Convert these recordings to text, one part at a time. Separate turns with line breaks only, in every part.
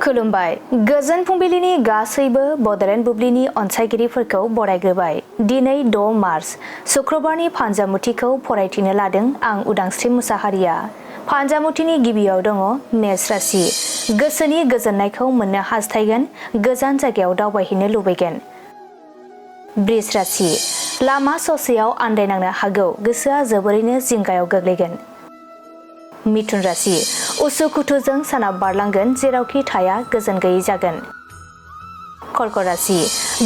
खुलुमबाय गोजोन फुंबिलिनि गासैबो बडलेण्ड बुब्लिनि अनसायगिरिफोरखौ बरायग्रोबाय। दिनै 6 मार्च शुक्रबारनि फान्जामुथिखौ फरायथिनो लादों आं उदांस्रि मुसाहारिया। फान्जामुथिनि गिबियाव दङ मेष राशि। गोसोनि गोजोननायखौ मोननो हास्थायगोन, गोजान जायगायाव दावबायहैनो लुबैगोन। बृष राशि। लामा ससेयाव आन्दायनांनो हागौ, गोसोआ जोबोरैनो जिंगायाव गोग्लैगोन। मिथुन राशि। उसुखुथुजों साना बारलांगोन, जेरावखि थाया गोजोन गैयै जागोन। कर्क राशि।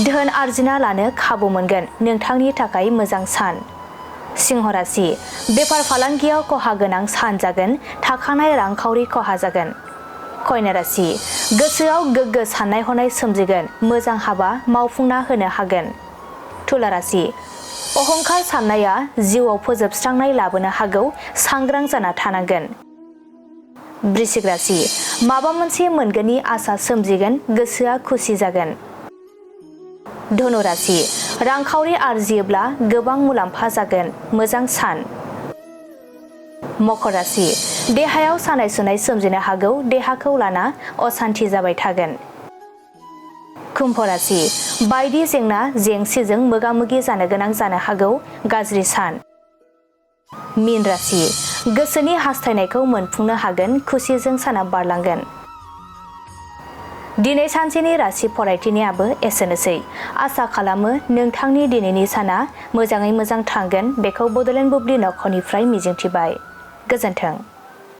धोन आरजिना लानो खाबु मोनगोन, नोंथांनि थाखाय मोजां सान। सिंह राशि। बेफार फालांगियाव खहा गोनां सान जागोन, थाखानाय रांखावरि खहा जागोन। कन्या राशि। गोसोआव गोग्गो साननाय हनाय सोमजिगोन, मोजां हाबा मावफुंना होनो हागोन। तुला राशि। अहंखार साननाया जिउआव फोजोबस्रांनाय लाबोनो हागौ, सांग्रां जाना थानांगोन। वृश्चिक राशि। माबा मोनसे मोनगोननि आसा सोमजिगोन, गोसोआ खुसि जागोन। धनु राशि। रांखावरि आरजियोब्ला गोबां मुलाम्फा जागोन, मोजां सान। मकर राशि। देहायाव सानाय सुनाय सोमजिनो हागौ, देहाखौ लाना असान्थि जाबाय थागोन। कुम्भ राशि। बायदि जेंना जेंसिजों मोगा मोगि जानो गोनां जानो हागौ, गाज्रि सान। मीन राशि। गोसोनि हास्थायनायखौ मोनफुंनो हागोन, खुसिजों साना बारलांगोन। दिनै सानसेनि राशि फरायथिनायाबो एसेनोसै। आसा खालामो नोंथांनि दिनैनि साना मोजाङै मोजां थांगोन, बेखौ बडलेण्ड बुब्लि नखरनिफ्राय मिजिंथिबाय। गोजोन्थों।